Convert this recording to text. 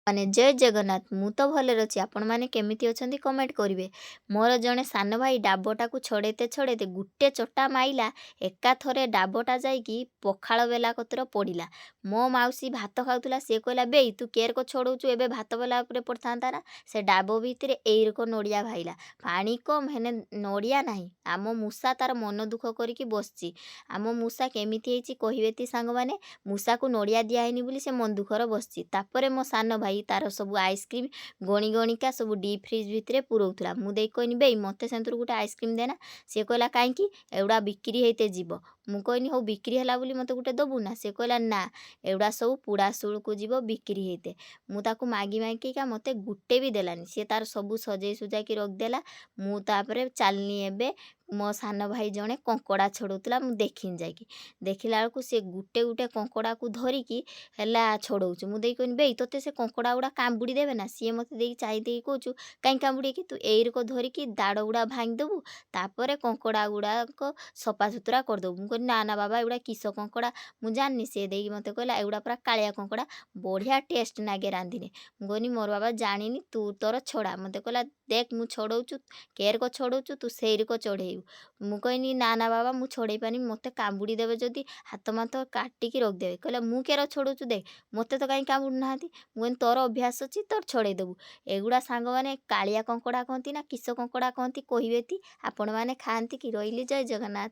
ମାନେ ଜୟ ଜଗନ୍ନାଥ। ମୁଁ ତ ଭଲରେ ଅଛି, ଆପଣମାନେ କେମିତି ଅଛନ୍ତି କମେଣ୍ଟ କରିବେ। ମୋର ଜଣେ ସାନ ଭାଇ ଡାବଟାକୁ ଛଡ଼େଇତେ ଛଡ଼େଇତେ ଗୁଟେ ଚଟା ମାଇଲା, ଏକାଥରେ ଡାବଟା ଯାଇକି ପଖାଳ ବେଲା କତିର ପଡ଼ିଲା। ମୋ ମାଉସୀ ଭାତ ଖାଉଥିଲା। ସିଏ କହିଲା, "ବେଇ, ତୁ କେରକ ଛଡ଼ଉଛୁ? ଏବେ ଭାତ ବେଲା ଉପରେ ପଡ଼ିଥାନ୍ତା ନା?" ସେ ଡାବ ଭିତରେ ଏଇରକ ନଡ଼ିଆ ଭାଇଲା। ପାଣି କମ୍ ହେନେ ନଡ଼ିଆ ନାହିଁ। ଆମ ମୂଷା ତାର ମନ ଦୁଃଖ କରିକି ବସିଛି। ଆମ ମୂଷା କେମିତି ହେଇଛି କହିବେ ତି ସାଙ୍ଗମାନେ। ମୂଷାକୁ ନଡ଼ିଆ ଦିଆହେଇନି ବୋଲି ସେ ମନ ଦୁଃଖରେ ବସିଛି। ତାପରେ ମୋ ସାନ ଭାଇ ତାର ସବୁ ଆଇସ୍କ୍ରିମ୍ ଗଣି ଗଣିକା ସବୁ ଡିପ୍ ଫ୍ରିଜ୍ ଭିତରେ ପୁରଉଥିଲା। ମୁଁ ଦେଇ କହିନି, "ବେଇ, ମୋତେ ସେଥିରୁ ଗୋଟେ ଆଇସ୍କ୍ରିମ୍ ଦେନା।" ସିଏ କହିଲା, "କାହିଁକି? ଏଗୁଡ଼ା ବିକ୍ରି ହେଇତେ ଯିବ।" ମୁଁ କହିନି, "ହଉ, ବିକ୍ରି ହେଲା ବୋଲି ମୋତେ ଗୋଟେ ଦେବୁ ନା?" ସେ କହିଲା, "ନା, ଏଗୁଡ଼ା ସବୁ ପୁଡ଼ାସୁଳକୁ ଯିବ ବିକ୍ରି ହେଇତେ।" ମୁଁ ତାକୁ ମାଗି ମାଗିକା ମୋତେ ଗୋଟେ ବି ଦେଲାନି। ସିଏ ତାର ସବୁ ସଜେଇ ସୁଜାକି ରଖିଦେଲା। ମୁଁ ତାପରେ ଚାଲିନି। ଏବେ ମୋ ସାନ ଭାଇ ଜଣେ କଙ୍କଡ଼ା ଛଡ଼ଉଥିଲା। ମୁଁ ଦେଖିନି ଯାଇକି। ଦେଖିଲା ବେଳକୁ ସେ ଗୁଟେ ଗୁଟେ କଙ୍କଡ଼ାକୁ ଧରିକି ହେଲା ଛଡ଼ଉଛି। ମୁଁ ଦେଇ କହିନି, "ବେଇ, ତୋତେ ସେ କଙ୍କଡ଼ା ଗୁଡ଼ା କାମୁଡ଼ି ଦେବେ ନା?" ସିଏ ମୋତେ ଦେଇକି ଚାହିଁ ଦେଇକି କହୁଛୁ, "କାହିଁ କାମୁଡ଼ିକି? ତୁ ଏଇରକ ଧରିକି ଦାଢ଼ ଗୁଡ଼ା ଭାଙ୍ଗିଦେବୁ, ତାପରେ କଙ୍କଡ଼ା ଗୁଡ଼ାକ ସଫାସୁତୁରା କରିଦେବୁ।" ମୁଁ କହିଲି, "ନା ନା ବାବା, ଏଗୁଡ଼ା କିସ କଙ୍କଡ଼ା ମୁଁ ଜାଣିନି।" ସେ ଦେଇକି ମୋତେ କହିଲା, "ଏଗୁଡ଼ା ପୁରା କାଳିଆ କଙ୍କଡ଼ା, ବଢ଼ିଆ ଟେଷ୍ଟ ନାଗେ ରାନ୍ଧିନେ।" ମୁଁ କହିନି, "ମୋର ବାବା ଜାଣିନି, ତୁ ତୋର ଛଡ଼ା।" ମୋତେ କହିଲା, "ଦେଖ, ମୁଁ ଛଡ଼ଉଛୁ, କେରକ ଛଡ଼ଉଛୁ, ତୁ ସେଇରକ ଚଢ଼େଇବୁ।" ମୁଁ କହିନି, "ନା ନା ବାବା, ମୁଁ ଛଡ଼େଇ ପାରିନି, ମୋତେ କାମୁଡ଼ି ଦେବେ ଯଦି ହାତ ମାତ କାଟିକି ରଖିଦେବେ।" କହିଲା, "ମୁଁ କେର ଛଡ଼ଉଛୁ ଦେଖ, ମୋତେ ତ କାହିଁ କାମୁଡ଼ୁ ନାହାନ୍ତି।" ମୁଁ କହିନି, "ତୋର ଅଭ୍ୟାସ ଅଛି, ତୋର ଛଡ଼େଇ ଦେବୁ।" ଏଗୁଡ଼ା ସାଙ୍ଗମାନେ କାଳିଆ କଙ୍କଡ଼ା କହନ୍ତି ନା କିସ କଙ୍କଡ଼ା କହନ୍ତି କହିବେ ତି। ଆପଣମାନେ ଖାଆନ୍ତି କି? ରହିଲି, ଜୟ ଜଗନ୍ନାଥ।